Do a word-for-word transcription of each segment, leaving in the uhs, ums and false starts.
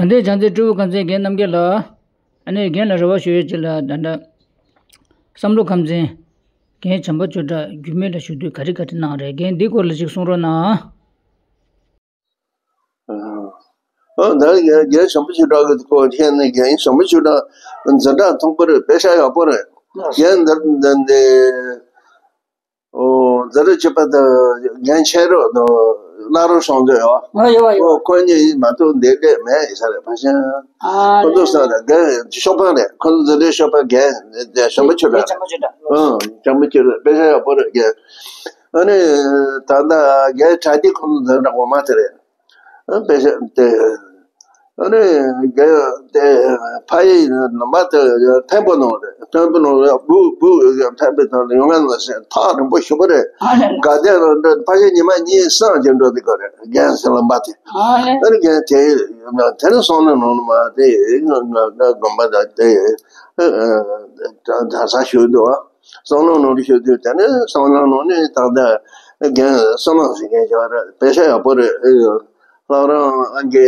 དེ་བྱང་རྩེ་སྤྲེའུ་ཁམས་ཚན་རྒན་རྣམ་རྒྱལ་ལགས། ཨ་ནི་རྒན་ལ་རེ་བ་ཞུ་ཡས་ཅིག་ལ་ད་ལྟ་བསམ་བློ་ཁམས་ཚན་རྒན་བྱམས་པ་ཆོས་གྲགས་རྒྱུད་སྨད་ལ་བཞུགས་དུས་ག་རེ་ག་རེ་གནང་རེད། རྒན་འདི་སྐོར་ལ་ཅིག་གསུང་རོགས་གནང་། ཨ། ད་རྒན་རྒན་བྱམས་པ་ཆོས་གྲགས་ཀྱི་སྐོར་བཤད་ན། རྒན་བྱམས་པ་ཆོས་གྲགས་འཛིན་གྲྭ་མཐོན་པོ་རེད། དཔེ་ཆ་ཡག་པོ་རེད། རྒན་འདིར་འདི་འདི། ཨོ། འཛིན་གྲྭ་བཅུ་པ་དང་རྒན་ཆེ་རུ་དང་བླ་རུང་སོང་འདོད་ཡོད། ཨ། ཡོད་པ་ཡོད། ཨོ། ཁོ་གཉིས་མ་གཏོགས་འདི་འདྲས་མེད་ཡིན་ས་རེད། ཕ་ཤང་། ཨ། ཁོ་ཚོ་ས་རེད། རྒན་ཤོག་པ་རེད། ཁོ་ཚོ་འཛིན་གྲྭའི་ཤོག་པ་རྒན་བྱམས་པ་ཆོས་གྲགས། རྒན་བྱམས་པ་ཆོས་གྲགས། ཨང་། བྱམས་པ་ཆོས་གྲགས་དཔེ་ཆ་ཡག་པོ་རེད། རྒན། ཨ་ནི་ད་ལྟ་རྒན་གྲ་སྒྲིག་ཁོ་ཚོ་འཛིན་གྲྭ་འོག་མ་དེ་རེད། ཨ། དཔེ་ཆ་དེ། ཨ་ནི་རྒན་དེ་ཕ་ཡུལ་ནང་མ་དེ་འཕན་པོ་ནང་རེད། འཕན་པོ་ནང་རེད། བུ་བུ་འཕན་པོ་ནང་ཡོང་ང་ནང་སེ་ཐག་རིང་པོ་ཞེ་པོ་རེད། ཨ་ནི་དགའ་ལྡན་ནང་འགྲོ་ཕ་གི་ཉི་མ་གཉིས་གསུམ་ཅིག་འགྲོ་དེ་ག་རེད། རྒན་ཟེར་ལམ་པ་དེ། ཨ་ནི། ཨ་ནི་རྒན་དེ་དེ་ནི་སོང་ནས་ནང་མ་དེ་ང་ང་ང་དགོན་པ་དང་དེ་གྲྭ་ས་ཞུ་འདུག་ཨ། སང་ལོ་ནང་དུ་ཤོད་དུས་དེ་ནས་སང་ལོ་ནང་ནས་ད་ལྟ་རྒན་བསོད་ནམས་ཟེར་མཁན་ཞིག་རེད། དཔེ་ཆ་ཡག་པོ་རེད། ལྷག་རང་ཨང་ཀི་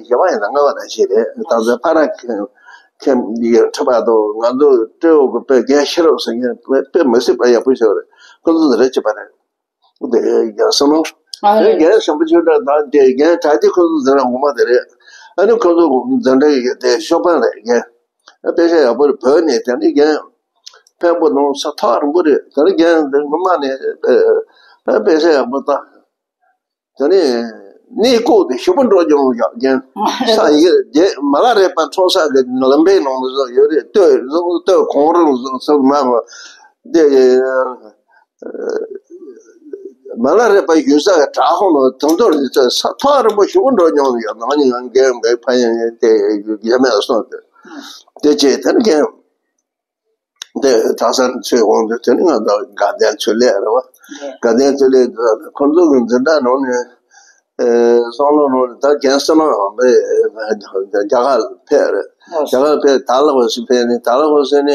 བཞི་པ་ཡིན་ན་ལྔ་པ་རེད་ཞིག་རེད། ད་ལྟ་ཕ་ར་མཁན་མཁན་འདི་ཁྲི་པ་དང་ང་ཚོ་སྤྲེའུ་གི་དཔེ་རྒན་ཤེས་རབ་ཟེར་མཁན་དཔེ་དཔེ་མི་སྲིད་པ་ཡག་པོ་ཞིག་རེད། ཁོ་ཚོ་རེད་བྱེད་པ་རེད། དེ་རྒན་བསོད་ནམས། ཨ་དེ་རེད། རྒན་བྱམས་པ་ཆོས་གྲགས་དང་དེ་རྒན་གྲ་སྒྲིག་ཁོ་ཚོ་འཛིན་གྲྭ་ངོ་མ་དེ་རེད། ཨ་ནི་ཁོ་ཚོ་འཛིན་གྲྭ་ཡི་དེ་ཤོག་པ་རེད། རྒན་དཔེ་ཆ་ཡག་པོ་རེད། བོད་ནས་དེ་ནི་རྒན་འཕན་པོ་ནང་ས་ཐག་རིང་པོ་རེད། དེ་ནི་རྒན་དེ་ངོ་མ་ནས་དཔེ་དཔེ་ཆ་ཡག་པོ་དང་། དེ་ནི་གནས་སྐོར་དེ་ཞེ་པོ་འགྲོ་མྱོང་ཡག་རྒན། ས་ཡི་རྒན་མ་ལ་རས་པ་འཁྲུངས་ས་གི་ལམ་བེའི་ནང་དུ་ཡོད་རེད། སྟོད་སྟོད་གངས་རི་ཟེར་མ་མ་དེ། མ་ལ་རས་པ་ཡོད་ས་གི་བྲག་ཧོང་ལ་དུང་དུར་ཡོད་ས་ས་ཐག་རིང་པོ་ཞེ་པོ་འགྲོ་མྱོང་ཡོད། ནང་ནས་ཡང་རྒན་མེད་ཕ་ཡང་ཡང་དེ་ཡོད་མེད་སོང་དེ། དེ་བྱས་དེ་ནི་རྒན་དེ་གྲྭ་སར་ཚུད་འོང་དུས་དེ་ནི་ང་ཚོ་དགའ་ལྡན་ཚུལ་ལས་རེད་བ། དགའ་ལྡན་ཚུལ་ལས་ཁོང་ཚོ་གི་འཛིན་གྲྭ་ནང་ནས། ཨེ། སང་ལོ་ནང་ད་རྒན་བསོད་ནམས་ཡང་པས་རྒྱ་གར་ཕེབས་རེད། རྒྱ་གར་ཕེབས་ད་ལ་བ་སི་ཕེབས་ནས་ད་ལ་བ་སི་ནས་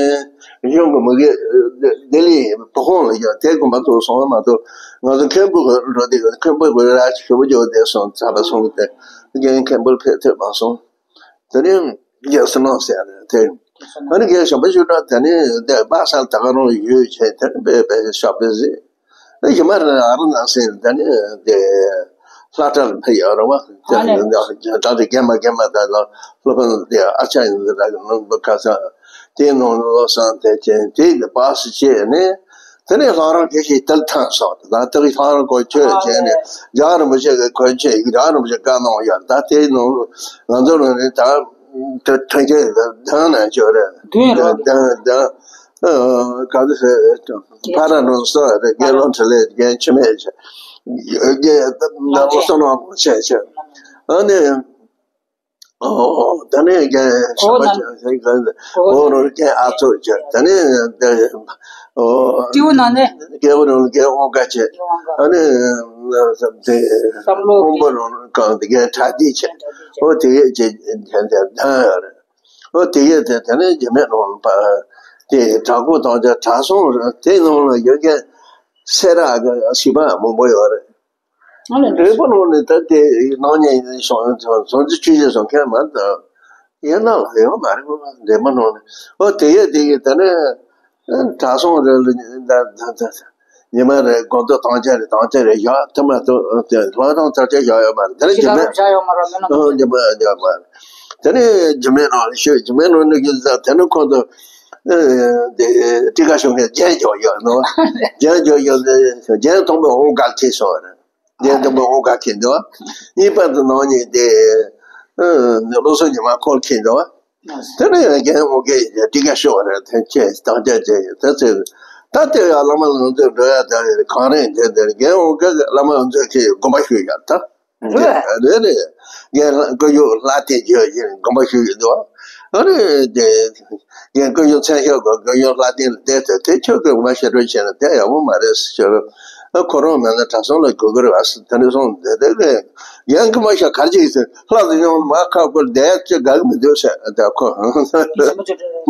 གཞུང་གི་མི་སྒེར་ལྡི་ལི་བོད་ཁང་ལ་ཡོད་དེ་དགོན་པ་ཚོ་སོང་བ་མ་གཏོགས་ང་ཚོ་མཁན་པོ་གི་འགྲོ་དེ་མཁན་པོ་གི་ར་ཞུ་བ་འཇོག་དེ་སོང་ཚ་བ་སོང་སྟེ་རྒན་མཁན་པོར་ཕེབས་ཐུབ་མ་སོང་། དེ་ནས་རྒན་བསོད་ནམས་ཟེར་ཡ་རེད་དེ། ཨ་ནི་རྒན་བྱམས་པ་ཆོས་གྲགས་དེ་ནས་དེ་པ་སངས་ད་ག་རང་ཡོད་བྱས་དེ་ནས་དཔེ་དཔེ་ཤོག་དཔེ་ཟེར། ཨ་ཡི་མ་ར་ཨ་རུ་ན་སེ་ད་ནི་དེ་ལྷ་གྲྭར་ཕེབས་ཡོད་རེད་བ། ཨ་ནི། ད་དེ་རྒན་མ་རྒན་མ་ད་ལ་སློབ་དཔོན་དེ་ཨ་ཅག་ཡིན་ཟེར་ད་གི་ནང་དུ་ཁ་སང་དེའི་ནང་ལོ་སང་དེ་ཅན་དེ་དེ་པ་སི་བྱས་ནས་དེ་ནས་ལྷ་རམས་དེ་ཞིག་དལ་ཐང་སོང་། ད་དེ་ལྷ་རམས་གོ་ཆོད་བྱས་ནས་རྒྱལ་བ་རིན་པོ་ཆེ་གི་གོ་ཆོད་ཡིག་རྒྱལ་བ་རིན་པོ་ཆེ་བཀའ་གནང་ཡོད། ད་དེའི་ནང་ང་ཚོ་ལ་ནི་ད། དེ་ཐོན་སྐྱེད་དོན་ན་ཅོ་རེད། དོན་རེད། དོན་དོན། ག་དུས་ཕ་ར་ནོ་སོ་རེད། དགེ་སློང་ཁྲི་ལས་རྒན་ཆུ་མེད་ཆེ། རྒན་ནམ་བསོད་ནམས་ཆེ་ཆེ། ཨ་ནི། ཨོ་ད་ནི་རྒན་ཞོགས་པ་ཆེ་ཆེ་ག་འོ་རོ་རྒན་ཨ་ཚོ་ཆེ། ད་ནི་འདི་ཨོ་སྤྲེའུ་ནང་ནས་རྒན་འོ་རོ་རྒན་ཨོ་དགའ་ཆེ། ཨ་ནི་དེ་བསམ་བློ་ཧོན་པོ་རོ་གང་དེ་རྒན་གྲ་སྒྲིག་ཆེ། ཨོ་དེ་གས་ཆེ་ཆེ་ཆེ་ཆེ་ད་ཡོད་རེད། ཨོ་དེ་གས་དེ་དེ་ནས་རྒྱུད་སྨད་ནང་པ་དེ་བྲག་ཕུག་དང་ཆ་བྲག་སྲུང་དེ་ནང་ལ་ཡོད་མཁན་སེ་ར་གི་ཞིག་པ་མང་པོ་ཡོད་རེད། ཨ་ལས། འདྲེ་པོ་ནང་ནས་ད་དེ་ནང་ཉིད་ཡིན་སོང་ཚོང་ཚོང་ཚོ་ཆུ་ཞིག་སོང་མཁན་མ་གཏོགས་ཡན་ལག་ལ་ཡོད་མ་རེད་པ། འདྲེ་པོ་ནང་ནས་ཨོ་དེ་གས་དེ་གས་དེ་ནས། གྲྭ་ཚང་རེ་ལ་ཉི་མ་རེ་དགོང་དྲོ་དང་ཆ་རེ་དང་ཆ་རེ་བཞག་ཐུབ་མ་ཐུབ་ལྷག་དང་ཚར་ཆ་བཞག་ཡོད་མ་རེད། དེ་ལ་ཇི་མེད་བཞག་ཡོད་མ་རེད། མེད་ན་ཨང་ཇི་མེད་ཇི་མེད། དེ་ནས་ཇི་མེད་ནང་ལ་ཤོད་ཇི་མེད་ནང་ནས་གི་ཟ་དེ་ནས་ཁོང་ཚོ་དེ་ཊི་ཀ་ཤོག་གི་རྒྱན་འཇོག་ཡོད་ནོ། རྒྱན་འཇོག་ཡོད་རྒྱན་མཐོང་པའི་འོང་གལ་ཆེ་སོང་རེད། རྒན་འདི་མོ་འོ་ག་ཁྱེར་འདུག་གཉིས་པ་དུ་ནང་ཉིད་དེ། ཨ། བློ་བཟང་ཉི་མ་ཁོལ་ཁྱེར་འདུག་དེ་ནས་ཡང་རྒན་འོ་གའི་ཊི་ཀ་ཤོག་རེད་དེ་ཁྱེད་དང་ཆ་བྱས་ཡོད་དེ་ཚེ། ད་ལྟའི་ཡང་བླ་མ་ལང་ཚོས་འགྲོ་ཡ་དེ་གང་རེད་དེ་དེར་རྒན་འོ་ག་གི་བླ་མ་ལང་ཚོས་ཁྱེད་དགོངས་པ་ཞུས་ཡ་ད། རེད་རེད། རྒན་ཀུན་འབྱུང་ལྷ་ལྡན་བརྗོད་བཞིན་དགོངས་པ་ཞུས་ཡོད་འདུག་ཨ་ནི་དེ། རྒན་ཀུན་འབྱུང་མཚན་ཞབས་ཀྱི་ཀུན་འབྱུང་ལྷ་ལྡན་ལ་བསྡད་དེ་དེ་ཁྱོད་ཀྱིས་ངོ་མ་ཞེ་དྲག་བྱས་ན་དེ་ཡག་པོ་མ་རེད་ཟེར་ཞོར། ཨ་ཁོ་རང་མེད་ན་གྲྭ་ཚང་ལ་དགོས་ཀྱི་རེད་བ་ཟེར་དེ་ནས་སོང་དེ་དེ་གས་རྒན་གྱིས་མ་ཤ་གར་ཅིག་ཟེར་ལྷ་དེ་ཡོང་མ་ཁ་བསྐོར་བསྡད་ཅི་དགའ་གི་མི་འདུག་ཟེར་དེ་ཁོ་རྒན་འོ་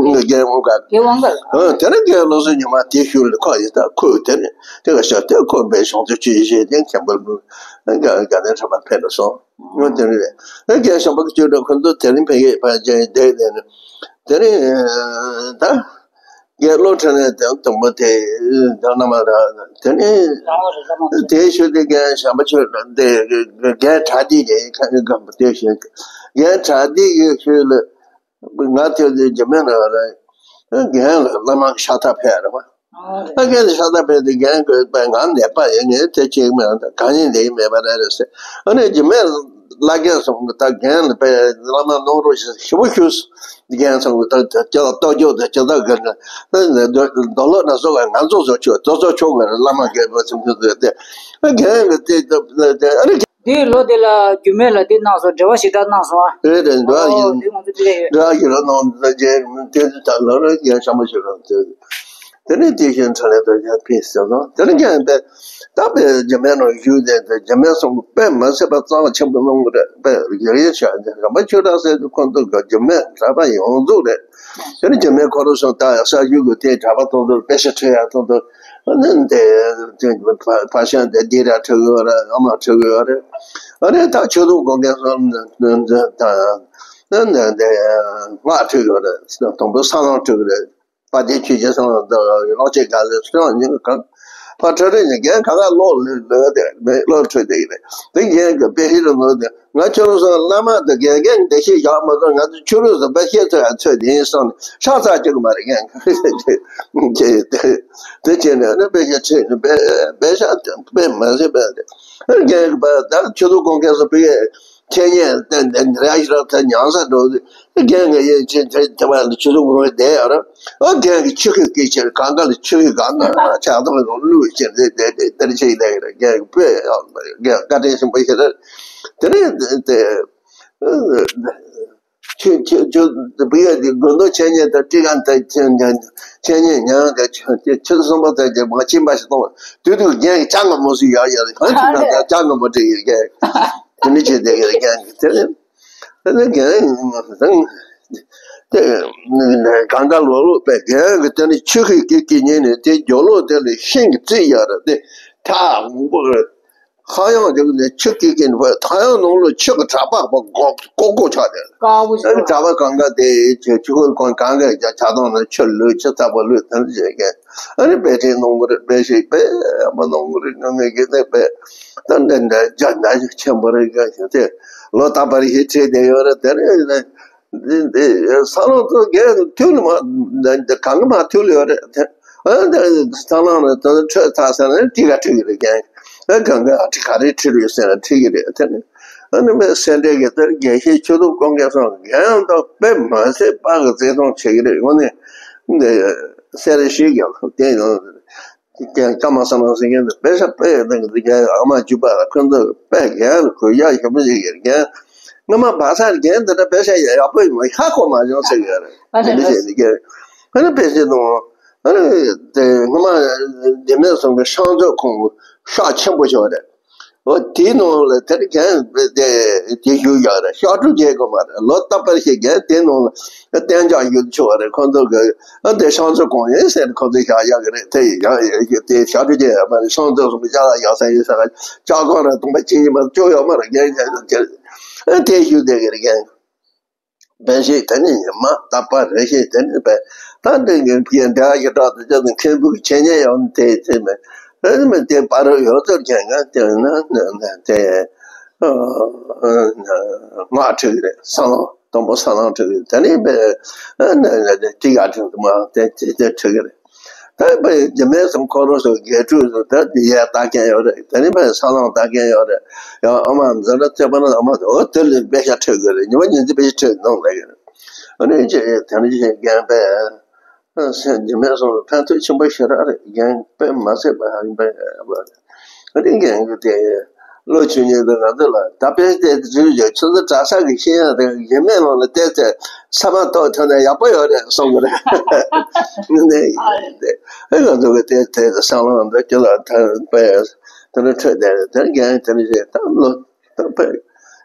ག་རྒན་འོ་ག་ཨ་དེ་ནས་རྒན་བློ་བཟང་ཉི་མ་དེ་ཞུ་ལ་ཁོ་ཡི་ད་ཁོས་དེ་ནས་དེ་ག་ཤ་དེ་ཁོ་འབད་བྱུང་དུ་ཅི་ཞེས་དེ་མཁན་པོ་དགའ་དགའ་ལྡན་ཁྲ་པ་ཕེབས་ལ་སོང་། ཨོ་དེ་རེད། ཨེ་རྒན་ཞོགས་པ་གི་ཅོ་འདྲ་ཁོ་ཚོ་དེ་རིང་ཕ་གིར་ཕར་བྱས་བསྡད་བསྡད་ནས། དེ་རིང་ད་རྒན་བློ་ཁྲིད་ནས་དེ་དང་པོ་དེ་ད་ནམ་ར་དེ་ནས་དེའི་ཤུལ་དེ་རྒན་ཞོགས་པ་ཆོས་དེ་རྒན་གྲ་སྒྲིག་རེད། ཁ་ཁ་དེ་བཞིན་རྒན་གྲ་སྒྲིག་གི་ཤུལ་ལ། ང་ཐེངས་འདིར་འཇིགས་མེད་ནང་ལ་རྒན་ལ་བླ་མ་ཤ་སྟག་ཕེབས་རེད་པ། ཨ་རྒན་ལ་ཤ་སྟག་ཕེབས་ཏེ་རྒན་གྱིས་པས་ང་ནད་པ་ཡིན། ངས་དེ་བྱེད་ཀྱི་མེད། གང་ཡིན་འདི་ཡིན་མེད་པ་རེད་རེད་ཟེར། ཨ་ནི་འཇིགས་མེད་བླ་རྒན་ཚང་གིས་ད་རྒན་ལ་པས་བླ་མ་གནང་རོགས་ཞེས་ཞུ་བ་ཞུས། རྒན་ཚང་གིས་ད་ལྟོ་རྒྱུགས་དང་ཇི་ལྟར་དགོས་ན་རྡོ་ལོག་ན་བཟོ་བ་ང་ཚོ་བཟོ་ཆོག་དེ་ཚོ་ཆོག་གི་རེད། བླ་མ་རྒན་པ་ཚང་གིས་བཟོས་ཏེ། ཨ་རྒན་གྱིས་དེ་ད་ཨ་ནི། དེའི་ལོ་དེ་ལ་རྒྱུད་སྨད་ལ་དེ་གནང་སོང་། འབྲེལ་བ་ཞིག་འདྲ་གནང་སོང་ཨ། རེད་རེད། འབྲེལ་བ་ཨོ་ཞིག་དེ་ང་ཚོ་དེ་ལས་ཡོད། འབྲེལ་བ་ཞིག་ར་གནང་ད་རྗེས་དེ་དུས་ད་ལོ་རེ་རྒན་ཤ་མོ་ཞིག་རང་དེ། དེ་ནས་དེ་བཞིན་ཕྲིན་ལས་དོན་རྒྱ་ཕེབས་ཟེར་སོང་། དེ་ནས་རྒན་པས་ད་པས་འཇིགས་མེད་ནང་བཞུགས་ཏེ་དེ་འཇིགས་མེད་ཚང་གིས་དཔེ་མ་སྲིད་པ་གཙང་ཆེན་པོ་གནང་གི་རེད། དཔེ་ཡག་ཡག་བྱས་ཏེ་རིན་པོ་ཆེ་གྲགས་སེ་ཁོང་ཚོ་གི་འཇིགས་མེད་གྲྭ་པ་ཡོངས་རྫོགས་རེད། དེ་ནས་འཇིགས་མེད་ཁོ་རང་ཚོ་ད་ཡང་གསར་ཞུགས་ཀྱི་དེ་གྲྭ་པ་ཚང་ཚོར་དཔེ་ཆ་ཁྲིད་ཡག་ཚང་ཚོ། ནི་འདི་ཕ་ཤ་འདི་འདི་ར་ཁྲིད་ཡོད་རེད། ཨ་མ་ཁྲིད་ཡོད་རེད། ཨ་ནི་ད་ཆོས་དུང་དགོན་མཁན་ཚོ་ནི་འདི་ད་ནི་འདི་འདི་སྔགས་ཁྲིད་ཡོད་རེད། དང་པོ་ས་ལམ་ཁྲིད་ཡོད་རེད། དཔལ་ལྡན་ཆོས་རྒྱལ་ཚང་ལ་ཀློག་ཆེན་ག་ལེར་སོང་ཉིན་གང་ཕ་ཁྲ་རེ་ཉིན་རྒན་ག་ག་ཀློག་ལོས་ལོས་དེ་མེད་ཀློག་ཁྲིད་དེ་ཡིན་རེད། དེ་རྒན་གྱི་དཔེ་ཧི་རུ་ནོར་དེ། ང་ཁྱོད་རང་ཚོ་བླ་མ་དང་རྒན་རྒན་འདི་ཤེས་བཞག་མ་དགོས། ང་ཚོ་ཆོས་ལུགས་སུ་དཔེ་ཤེས་ཚོད་ཡང་ཚོད་དེ་ཡིན་བསམ་ནས་ཤ་ཚ་བཅུག་གི་མ་རེད། རྒན་གྱིས་དེ་བྱས་ནས་ནི་དཔེ་ཤ་ཁྲིད་ནས་དཔེ་དཔེ་ཤ་དཔེ་མ་ཟིན་པས་དེ། རྒན་གྱིས་ད་ཆོས་ལུགས་གོང་འཁེལ་སོང་བའི་འཆད་ཉན་དེ་འདི་འདྲ་ཞིག་རག་ཐལ་ཉམས་ས་འགྲོ་དུས་རྒན་གྱིས་ཡིན་ཕྱིན་ཚེ་དེ་བ་ལ་ཆོས་ལུགས་གོང་འཁེལ་བསྡད་ཡོད་རེད། ཨ་རྒན་གྱིས་ཆུ་ཁོལ་སྐད་ཆེར་གང་ག་ལ་ཆུ་ཁོལ་གང་ག་ཆགས་སྡང་ལ་བླུགས་ཕྱིར་དེ་དེ་དེ་དེར་ཆེ་ཡི་ལས་ཀྱི་རེད། རྒན་གྱིས་དཔེ་ཡག་རྒན་བཀའ་དྲིན་ཆེན་པོ་ཞིག་རེད། དེ་ནས་དེ་ཆུ་ཆུ་ཆུ་བུ་ཡ་དེ་དགོན་དུ་འཆད་ཉན་དང་ཁྲིད་ཁང་དུ་འཆད་ཉན་ཉན་དང་ཆུ་ཆུ་གསུམ་པ་དང་རྒྱལ་མ་ཕྱིན་པ་ཞིག་གཏོང་བ་དུས་དུས་རྒན་གྱིས་ལྕགས་སྒམ་མོ་ཟིག་ཡག་ཡག་རེད། གང་ཕྱིན་པ་ལྕགས་སྒམ་མོ་སྤྲད་ཡོད། རྒན་དེ་ནས་བྱས་དེ་རྒན་གྱིས་དེ་ནས། ཨ་ནི་རྒན་རང་དེ་གང་ག་ལོ་ལོ་པའི་རྒན་གྱི་དེ་ནི་ཆུ་ཁའི་སྐད་ཀྱི་ཉིན་ནས་དེ་རྒྱོ་ལོ་དེ་ལས་ཤིང་གི་རྩི་ཡར་དེ་ཐག་འོང་པོ་རེད། ཧ་ཡང་རྒྱུག་ནས་ཆུ་སྐད་ཀྱི་ཐག་ཡང་ནང་ལོ་ཆུ་གི་གྲགས་པ་པོ་གོག་ཀོ་ཀོ་ཆགས་དེ། དཀར་པོ་ཨ་ནི་ཞིག་གྲགས་པ་གང་ག་དེ་ཆུ་ཆུ་ཁོལ་གང་གང་ག་ཆགས་སྟངས་ནི་ཆུ་ལུད་ཆུ་ཚ་པོ་ལུད་དེ་འདྲ་བྱེད་མཁན། ཨ་ནི་དཔེ་ཁྲིད་གནང་གི་རེད། དཔེ་ཞིག་དཔེ་མ་གནང་གི་རེད། ང་ངས་གི་དེ་དཔེ་ད་འདི་འདྲ་རྒྱ་འདྲ་ཞིག་ཆེན་པོ་རེད། ག་ཞིག་དེ་ལོ་རྟག་པར་ཞིག་ཁྲིད་བསྡད་ཡོད་རེད། དེ་རེད། འདི་འདི་ས་ལོང་ཚོ་རྒན་ཐུག་ནི་མ་འདི་གང་གི་མ་ཐུག་ལ་ཡོད་རེད། དེ་ཨ་འདི་ས་ལོང་ནི་དེ་འཕྲོད་ཚར་ཟེར་ན་ཏི་ག་ཁྲིད་ཀྱི་རེད། རྒན་ཨ་གང་གི་ཨ་ཁྲི་ག་རེ་ཁྲིད་རེད་ཟེར་ན་ཁྲིད་ཀྱི་རེད། དེ་ནི་ཨ་ནི་མི་སེ་འབྲས་ཀྱི་དེར་དགེ་བཤེས་ཆོས་ལུགས་ཀོང་རྒྱལ་སོང་རྒན་དང་དཔེ་མ་སྲིད་པ་གི་བརྩེ་དུང་བྱེད་ཀྱི་རེད། འོ་ནི་འདི་སེ་རེ་ཞིག་ཀྱང་དེ་ཡང་། རྒན་ཀརྨ་བསམ་གྲུབ་ཟེར་མཁན་དེ་དཔེ་ཆ་དཔེ་ཡོད་མཁན་དེ། རྒན་ཨ་མ་བརྒྱུད་པ་ལ་ཁོ་ཚོས་དཔེ་རྒན་ལ་གུས་ཞབས་ཞེ་པོ་བྱེད་ཀྱི་རེད། རྒན་སྔ་མ་བག་ཚ་རྒན་འདི་འདྲ་དཔེ་ཆ་ཡག་ཡག་པོ་ཡོད་མ་ཧ་གོ་མ་བྱུང་ཟེར་གྱི་རེད། ཨ་ནི་དེ་འདྲ་བྱས་ནས་རྒན་ཨ་ནི་དཔེ་ཆའི་ནང་ཨ་ནི་དེ་སྔ་མ་འཇིགས་མེད་ཚང་གི་ཤང་མཛོད་ཁང་ཤག་ཆེན་པོ་ཞིག་རེད། འོ་དེའི་ནང་ལ་དེར་རྒན་དེ་དེ་བཞུགས་ཡག་རེད། ཤག་གྲུ་རྒྱས་དགོས་མ་རེད། ལོ་རྟག་པར་ཞིག་རྒན་དེ་ནང་ལ་གཏན་འཇགས་བཞུགས་ཆོག་རེད། ཁོང་ཚོ་གི་ཨ་དེ་ཤང་ཚོ་གང་ཡིན་ཟེར་ཁོང་ཚོས་བཞག་ཡག་གི་རེད། དེ་ཡི་ཡག་ཡག་ཡག་དེ་ཤག་གྲུ་རྒྱས་ཡག་མ་རེད། ཤང་ཚོ་གསུམ་བཞག་ཡག་ས་ཡིན་ས་ལྕགས་སྒང་ར་སྟོང་པ་ཅི་ཡིན་མ་བཅོ་ཡག་མ་རེད། རྒན་རྒན་ཨ་དེ་བཞུགས་བསྡད་གི་རེད། རྒན་དཔེ་ཆ་དེ་ནི་ཉི་མ་རྟག་པར་རེ་བཞིན་དེ་ནི་དཔེ་ད་འདི་ངས་ཕྱིའི་འབྲེལ་བ་ཞིག་གྲགས་དུ་ཅག་ནི་མཁན་པོའི་འཆད་ཉན་ཡང་དེ་དེ་མེད། ཨ་ནི་མི་དེ་བར་ཡོད་ཚོད་ཀྱང་ང་དེ་ན་དེ་སྔགས་ཁྲིད་ཀྱི་རེད། ས་ལམ་དང་པོ་ས་ལམ་ཁྲིད་ཀྱི་རེད། དེ་ནི་དཔེ་ཏི་ག་ཁྲིད་མ་དེ་དེ་དེ་ཁྲིད་ཀྱི་རེད། ད་དཔེ་འཇིགས་མེད་ཚང་ཁོ་རང་ཚོ་དགེ་ཕྲུག་ཚོ་ད་དེ་ཡས་ལྟ་མཁན་ཡོད་རེད། དེ་ནི་དཔེ་ས་ལམ་ལྟ་མཁན་ཡོད་རེད། ཡང་ཨ་མ་འཛིན་གྲྭ་ཚེ་དཔལ་ཨ་མ་དེ་འོ་དེ་ལས་དཔེ་ཆ་ཁྲིད་དགོས་རེད། ཉི་མ་ཉིན་གཅིག་དཔེ་ཆ་ཁྲིད་གནང་ལབ་ཀྱི་རེད། ཨ་ནི་ཅེས་དེ་ནི་ཅེས་རྒན་པས་སེམས་འཇིགས་མེད་ཚང་ལ་ཕན་ཐོགས་ཆེན་པོ་ཞེ་དྲག་རེད། རྒན་དཔེ་མ་ཚད་པ་ཡིན་པས། ཨ་ནི་རྒན་གྱིས་དེ། ལོ་བཅུ་གཉིས་དང་ང་ཚོ་ལ་ད་དཔེ་དེ་དུས་ཀྱི་ཆུ་ཚོད་གྲྭ་ས་གི་ཤེས་ཡོན་དེ་འཇིགས་མེད་ལམ་ལ་བལྟས་ཚེ་ས་མ་ཐོག་ཐོན་ན་ཡག་པོ་ཡོད་རེད་གསུང་གི་རེད། ནི་ནི་ཡིན་ཏེ་ཨེ་ང་ཚོ་གི་དེ་དེ་བསམ་བློ་འདི་ཁྱོད་ལ་ད་དཔེ་དེ་ནི་འཕྲོད་བསྡད་རེད། དེ་རྒན་དེ་ནི་བྱས་ད་ལོ་ད་དཔེ་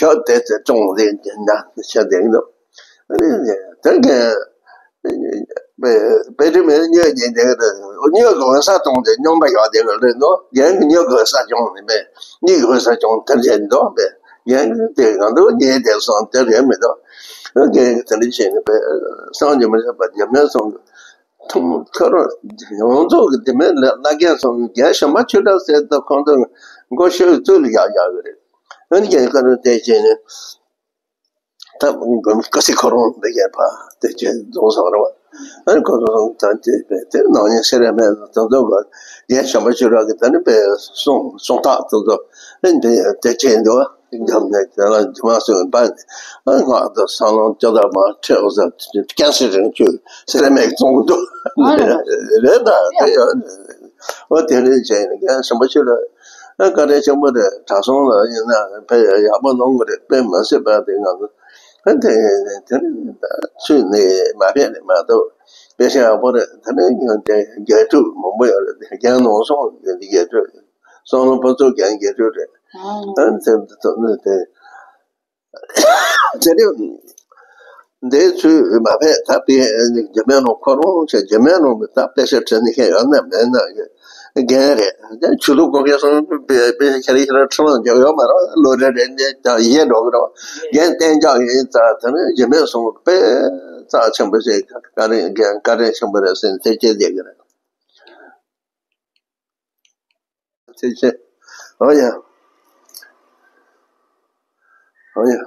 ཞོག་དེ་ཚེ་ཅུང་ཟད་ན་ཤ་དེ་འདུག་དེ་ག་པེ་པེ་ཏི་མེ་སྨྱོ་ཉེན་དེ་ག་སྨྱོ་གི་འོད་ས་བཏང་སྟེ་སྨྱོན་པ་ཡག་དེ་ག་རེད་འདུག་རྒན་གྱི་སྨྱོ་གི་འོད་ས་བྱུང་ནས་པེ་གཉིད་ཀྱི་འོད་ས་བྱུང་དེ་རེད་འདུག་པེ་རྒན་གྱི་དེ་གང་འདུག་ཉེན་དེ་སོང་དེ་རེད་མི་འདུག་རྒན་གྱི་དེ་འདྲ་བྱས་ནས་པེ་སངས་རྒྱས་མ་ཆགས་པ་རྒྱ་མའི་སོང་གི་ཐུང་ཁ་རོ་ཡོངས་རྫོགས་ཀྱི་དེ་མིན་ལ་བླ་རྒན་སོང་རྒན་གཞོན་པ་ཆོས་གྲགས་ཟེར་ད་ཁོང་ཚོ་མགོ་ཤོད་ཚུལ་ཡག་ཡག་གི་རེད། ཨ་ནི་རྒན་ཁ་རོ་དེ་བྱས་ནས་ད་དགོན་ཀ་སི་ཁོ་རོང་འདི་རྒན་ཕ་དེ་བྱས་རྫོང་སོང་རེད་བ། ཨ་ནི་ཁོ་ཚོ་ད་དེ་དེ་ནང་ཉིན་སེ་ར་མེད་ད་དུང་གོ་རྒན་གཞོན་པ་ཆོས་གྲགས་ཀྱི་ད་ནི་པའི་སོང་སོང་ཐག་དེ་ཚོ་ཨ་ནི་དེ་དེ་བྱས་འདུག་རྒྱབ་ནས་དེ་ལ་རྗེས་མ་སོང་པ་ཨ་ང་ད་སང་ལོང་ཅོ་ད་མ་ཁྲེག་ཟ་ཀན་སི་རིང་ཆུ་སེ་ར་མེད་བཙོང་འདུག་ཨ་རེད་ད་དེ་ཡོད་འོ་དེ་རེད་བྱས་ནས་རྒན་གཞོན་པ་ཆོས་གྲགས་ཨ་བཀའ་དྲིན་ཆེན་པོ་རེད། གྲྭ་ཚང་ལ་ཡིན་ན་ཕ་ཡག་པོ་གནང་གི་རེད། དཔེ་མ་སྲིད་པ་དེ་ང་ཚོ་ཨ་དེ་དེ་ནི་ཆུ་ནས་མ་ཕེབས་ནས་མ་གཏོགས་དཔེ་ཆ་ཡག་པོ་རེད། དེ་ནས་ཡང་དེ་དགེ་ཕྲུག་མང་པོ་ཡོད་རེད། རྒན་ནོར་སྲུང་དགེ་ཕྲུག་སྲང་ལམ་ཕུན་ཚོགས་རྒན་དགེ་ཕྲུག་རེད། ཨ་དེ་དེ་ནི་དེ་དེ་ནི་འདས་ཚུལ་མ་ཕེབས་ད་དཔེ་རྒྱ་མའི་ནང་ཁོ་རང་ཆེ་རྒྱ་མའི་ནང་གི་ད་དཔེ་ཆ་བྲིས་ནི་ཁྱེད་ཡོད་ན་མེད་ན་རྒན་རེད། ད་ཆོས་ལུགས་གོ་མཁན་སོང་དཔེ་དཔེ་ཆ་ཁྱེད་རང་ཁྱེད་རང་ཁྲི་ལང་རྒྱག་ཡོད་མ་རེད། ལོ་རེ་རེ་ནས་ཀྱང་ཡལ་འགྲོ་གི་རེད། རྒན་གཏན་འཇགས་ཡིན་ཙང་དེ་ནི་རྒྱ་མའི་སོང་དཔེ་རྩ་ཆེན་པོ་ཞིག་བཀའ་དྲིན་རྒན་བཀའ་དྲིན་ཆེན་པོ་རེད་ཟེར་ནས་དེ་སྐྱེལ་བསྡད་ཀྱི་རེད། ཐུགས་རྗེ་ཆེ། ཨོ་ཡ། ཨོ་ཡ།